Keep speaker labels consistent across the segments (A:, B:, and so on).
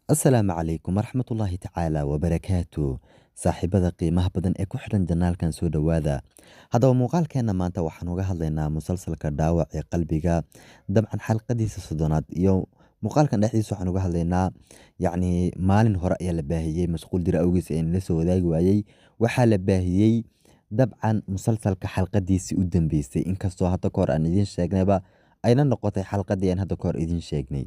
A: Asalaamu calaykum waraxmatullaahi tacaala wabarakaatu. Saaxiibada qiimaha badan ee ku xidhan janaalkan, soo dhowaada. Haddaba muuqaalkeenna maanta waxaan uga hadlaynaa musalsalka Dhaawac ee Qalbiga, dabcan xalqadiisa 30aad, iyo muuqaalkan dhexdiisa waxaan uga hadlaynaa, yacni maalin hore ayaa la baahiyey, mashquul jira awgiis ee la soo wadaagi waayey. Waxaa la baahiyey dabcan musalsalka xalqadiisii u dambeysay, inkastoo hadda kahor aan idiin sheegnayba ayna noqotay xalqadii aan hadda kahor idiin sheegnay.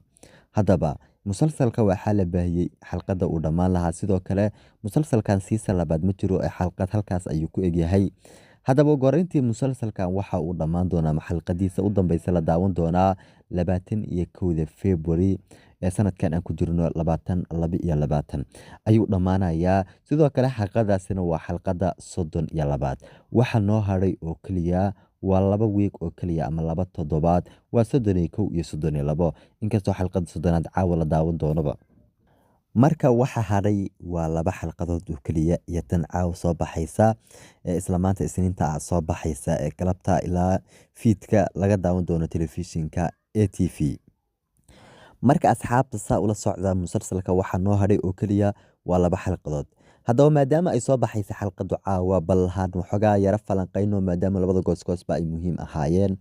A: Haddaba musalsalka waxaa la baahiyey xalqadda uu dhammaan lahaa. Sidoo kale musalsalkan siisa labaad ma jiro ee xalqad halkaas ayuu ku egyahay. Haddaba ugu horreyntii musalsalkan waxa uu dhammaan doonaa ama xalqadiisa u dambeysa la daawan doonaa 21-da February ee sanadkan aan ku jirno, 2022 ayuu dhammaanayaa. Sidoo kale xalqadaasina waa xalqadda 32aad. Waxa noo hadhay oo keliya waa 2 wiig oo keliya ama 2 toddobaad, waa 31 iyo 32, inkastoo xalqadda 30aad caawa la daawan doonoba. Marka waxa hadhay waa 2 xalqadood oo keliya iyo tan caawa soo baxaysa ee isla maanta Isniinta ah soo baxaysa ee galabta ilaa fiidka laga daawan doono telefishinka ATV. Marka asxaabta saa ula socda, musalsalka waxaa noo hadhay oo keliya waa 2 xalqadood. Haddaba maadaama ay soo baxaysa xalqadu caawa, bal haan waxoogaa yara falanqayno, maadaama labada goosgoosba ay muhiim ahaayeen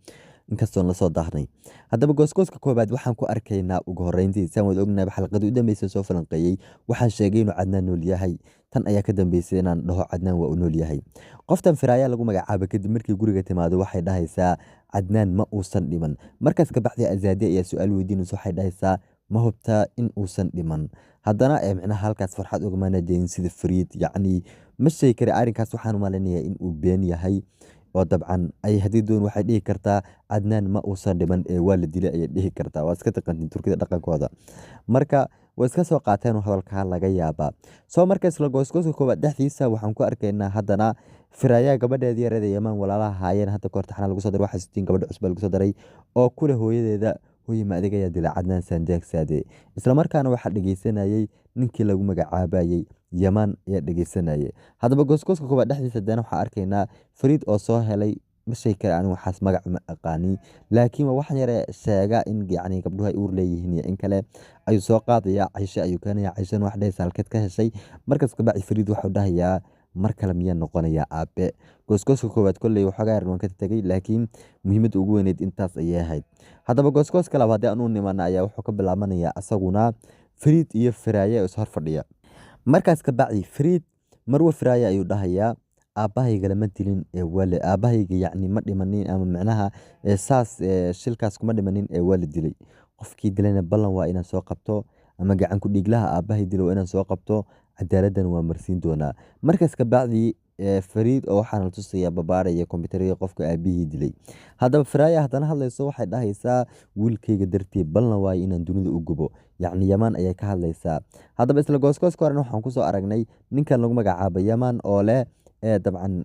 A: inkastoon lasoo daahnay. Haddaba goosgooska koobaad waxaan ku arkaynaa ugu horreyntii, saan wada ognahay, xalqadii u dambeysay soo falanqeeyey, waxaan sheegay inuu Cadnaan nool yahay. Tan ayaa ka dambeysay inaan dhaho Cadnaan waa uu nool yahay. Qoftan Firaayaa lagu magacaabo, kadib markii guriga timaado, waxay dhahaysaa Cadnaan ma uusan dhiman. Markaas kabacdi Azaadi ayaa su-aal weydiinaysa, waxay dhahaysaa ma hubtaa in uusan dhiman? Haddana ee micnaha halkaas farxad ugamaana jeedin sida Fariid, yacni ma sheegi kara arrinkaas. Waxaan u malaynayaa in uu been yahay oo dabcan ay haddii doon waxay dhihi kartaa Cadnaan ma uusan dhiman ee waa la dilay ayay dhihi kartaa. Waa iska taqaantiin Turkida dhaqankooda. Marka way iska soo qaateen hadalkaa laga yaabaa. Soo marka isla goosgooska koowaad dhexdiisa waxaan ku arkaynaa haddana Firaayaa gabadheedii yareed ee Yamaan walaalaha haayeen, hadda kahor taxnaa lagu soo daray, waxaa sitiin gabadha cusub lagu soo daray, oo kule hooyadeeda: "Hooye, ma adiga ayaa dilay Cadnaan Sanjaag Saade?" Isla markaana waxaa dhegeysanayey ninkii lagu magacaabayey Yamaan ayaa dhegeysanayay. Haddaba goosgooska koowaad dhexdiisa haddana waxaa arkaynaa Fariid oo soo helay, ma sheegi kara anigu waxaas magac ma aqaani, laakiin waa waxan yare sheega in yacni gabdhuhu ay uur leeyihiin iyo in kale, ayuu soo qaadayaa, Cayshe ayuu keenayaa. Cayshena wax dhahaysa halkeed ka heshay? Markaas kabacdi Fariid wuxuu dhahayaa mar kale miyaa noqonayaa aabe? Goosgooska koowaad kolley waxoogaa yar waan ka tegay, laakiin muhiimadda ugu weyneyd intaas ayay ahayd. Haddaba goosgooska labaad haddii aan u nimana ayaa wuxuu ka bilaabanayaa asaguna Fariid iyo Firaaye oo is hor fadhiya. Markaas kabacdi Fariid marwe Firaaye ayuu dhahayaa aabbahayga lama dilin ee waa la aabbahayga, yacni ma dhimanin ama micnaha saas shilkaas kuma dhimanin ee waa la dilay. Qofkii dilayna ballan waa inaan soo qabto, ama gacan ku dhiiglaha aabbahay dilay waa inaan soo qabto, cadaaladana waa marsiin doonaa. Markaas kabacdi Fariid oo waxaana la tusayaa babaaraya kombiyuutarka qofka aabihii dilay. Haddaba Firaaya haddana hadlayso, waxay dhahaysaa wiilkayga dartii ballan waayo inaan dunida u gubo, yacni Yamaan ayay ka hadlaysaa. Haddaba isla goosgooska horena waxaan kusoo aragnay ninkan lagu magacaabo Yamaan oo leh ee dabcan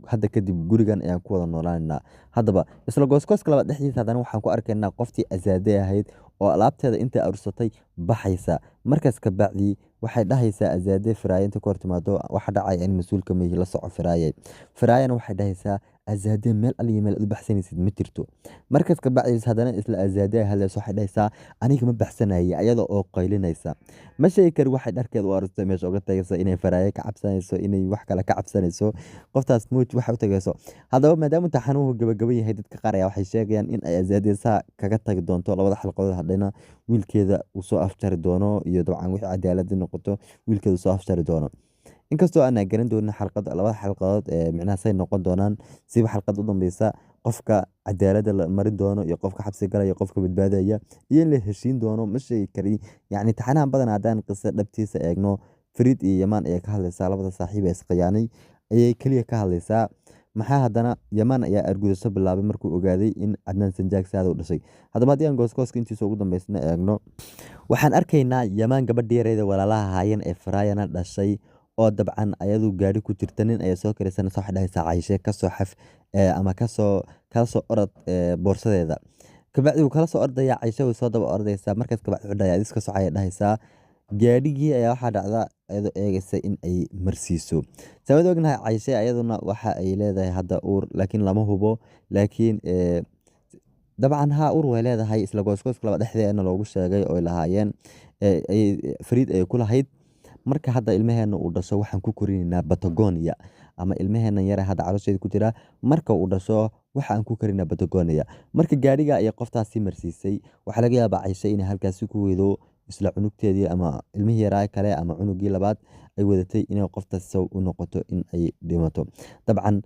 A: hadda kadib gurigan ayaan ku wada noolaanaynaa. Haddaba isla goosgooska labaad dhexdiisa haddana waxaan ku arkaynaa qoftii Azaade ahayd oo alaabteeda intay arursatay baxaysa. Markaas kabacdi waxay dhahaysaa Azaade Firaaye inta ku hor timaado: "Waxa dhacaya in mas-uulka mihi, la soco Firaaye." Firaayana waxay dhahaysaa: "Azaade, meel aliyo meel aad u baxsanaysid ma jirto." Markaas kabacdi haddana isla Azaade ay hadlayso, waxay dhahaysaa aniga ma baxsanayay, ayada oo qaylinaysa. Ma sheegi kari waxay dharkeeda u arurtay meesha uga tagaysa, inay Firaaye ka cabsanayso, inay wax kale ka cabsanayso, qoftaas muuj waxay u tagayso. Haddaba maadaama imtixaanuhu gabagaba yahay, dadka qaar ayaa waxay sheegayaan in ay Azaade saa kaga tagi doonto labada xalqadood, hadhayna wiilkeeda uu soo afjari doono, iyo dabcan wixii cadaalada noqoto wiilkeeda uu soo afjari doono, inkastoo aanan garan doonin xalqad labada xalqadood ee micnaha say noqon doonaan, siba xalqad u dambeysa qofka cadaaladda la marin doono iyo qofka xabsi galaya, qofka badbaadaya iyo in la heshiin doono ma sheegi kari. Yacni taxanahan badan haddaan qisa dhabtiisa eegno, Fariid iyo Yamaan ayay ka hadlaysaa, labada saaxiib ee isqiyaanay ayay keliya ka hadlaysaa. Maxaa haddana Yamaan ayaa argudasho bilaabay markuu ogaaday in Cadnaan Sanjaag Saada u dhashay. Haddaba haddii aan goosgooska intiisa ugu dambeysna eegno, waxaan arkaynaa Yamaan gabadhii yareeda walaalaha ahaayeen ee Firaayana dhashay oo dabcan ayadu gaari ku jirta, nin ayaa soo karaysanaysa. Waxay dhahaysaa Cayshe kasoo xaf ama kasoo kala soo orod boorsadeeda. Kabacdi wuu kala soo ordaya, Cayshe way soo daba ordaysaa. Markaas kabacdi wuxuu dhahayaa iska soco ayay dhahaysaa. Gaadhigii ayaa waxaa dhacda ayadoo eegaysa in ay marsiiso. Saan ognahay, Cayshe ayaduna waxa ay leedahay hadda uur, laakiin lama hubo, laakiin dabcan haa, uur way leedahay. Isla goosgooska laba dhexdeena loogu sheegay oo ay lahaayeen Fariid ay ku lahayd, marka hadda ilmaheena uu dhasho waxaan ku korinaynaa Patagonia, ama ilmaheena yare hadda caloosheeda ku jira marka uu dhasho waxaan ku korinaa Patagonia. Marka gaariga ayay qoftaasi marsiisay, waxaa laga yaabaa Cayshe inay halkaasi ku weydo isla cunugteedii ama ilmihii yaraa kale ama cunugii labaad ay wadatay, inay qoftaas sabab u noqoto in ay dhimato dabcan,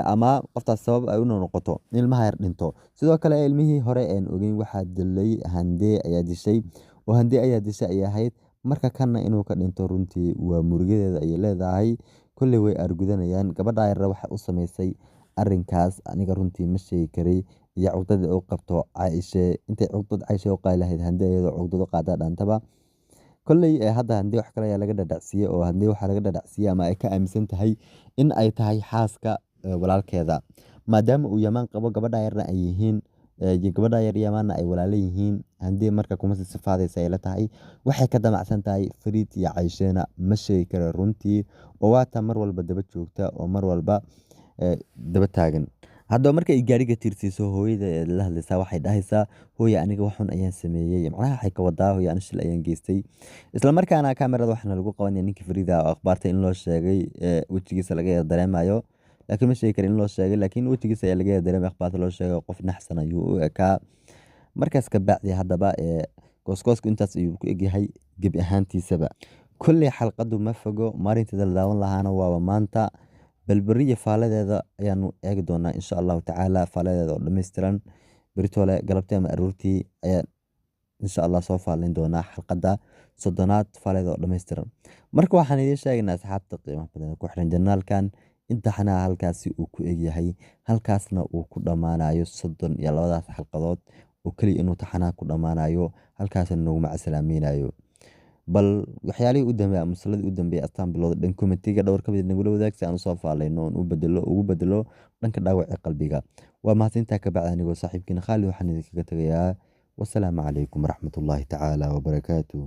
A: ama qoftaas sabab ay u noqoto in ilmaha yar dhinto. Sidoo kale ilmihii hore een ogeyn waxaa dilay Handee ayaa dishay, oo Handee ayaa dishay ayay ahayd. Marka kanna inuu ka dhinto runtii waa murugadeeda ayay leedahay. Kolley way aargudanayaan gabadha yarna waxay u samaysay arrinkaas, aniga runtii ma sheegi karay, iyo cuqdada u qabto Caaishe. Intay cuqdad Caaishe u qaadi lahayd, Handee iyadoo cuqdad u qaadaa dhaantaba. Kolley hadda Handee wax kale ayaa laga dhadhacsiiyey, oo Handee waxaa laga dhadhacsiiyey ama ay ka aaminsan tahay in ay tahay xaaska walaalkeeda, maadaama uu Yamaan qabo, gabadha yarna ay yihiin gabadha yar Yamaanna ay walaalo yihiin. Handee marka kuma sii sifaadaysa ay la tahay waxay ka damacsan tahay Fariid iyo Cayshena ma sheegi karo runtii, oo waata mar walba daba joogta oo mar walba daba taagan. Haddaba marka ay gaariga tiirsiiso, hooyada ee la hadlaysaa waxay dhahaysaa, hooya aniga waxun ayaan sameeyey. Macnaha waxay ka wadaa, hooya ani shil ayaan geystay. Isla markaana kaamirada waxaana lagu qabanaya ninkii Fariida oo akhbaarta in loo sheegay wejigiisa laga yar dareemayo, laakiin ma sheegi kara in loo sheegay, laakiin wejigiisa ayaa laga yar dareemaya akhbaarta loo sheegay, qof naxsan ayuu u ekaa. Markaas ka bacdi haddaba gooskoosku intaas ayuu ku egyahay gebi ahaantiisaba. Kolley xalqadu ma fogo, maalinteeda la daawan lahaana waaba maanta, balberiya faaladeeda ayaanu eegi doonaa insha Allahu tacaala, faaladeeda oo dhammaystiran beritole galabtii ama aroortii ayaan insha Allah soo faalayn doonaa xalqadda 30aad faaladeeda oo dhammaystiran. Marka waxaan idiin sheegaynaa asxaabta qiimaha badan ku xiran janaalkan, imtixaanaha halkaasi uu ku egyahay, halkaasna uu ku dhammaanayo 32daas xalqadood oo keliya inuu taxanaha ku dhammaanayo, halkaasna noogu macasalaamaynayo. Bal waxyaalihii u dambeeyay ama musalladii u dambeeyay astaan bilowda dhan commentiga dhowr ka mid nagula wadaag si aan usoo faalayno oon u bedelo ugu bedelo dhanka dhaawaca qalbiga. Waa mahadsantaa. Ka bacdi anigoo saaxiibkiina Khaalid waxaan idinkaga tagayaa wasalaamu calaykum waraxmatullaahi tacaala wabarakaatu.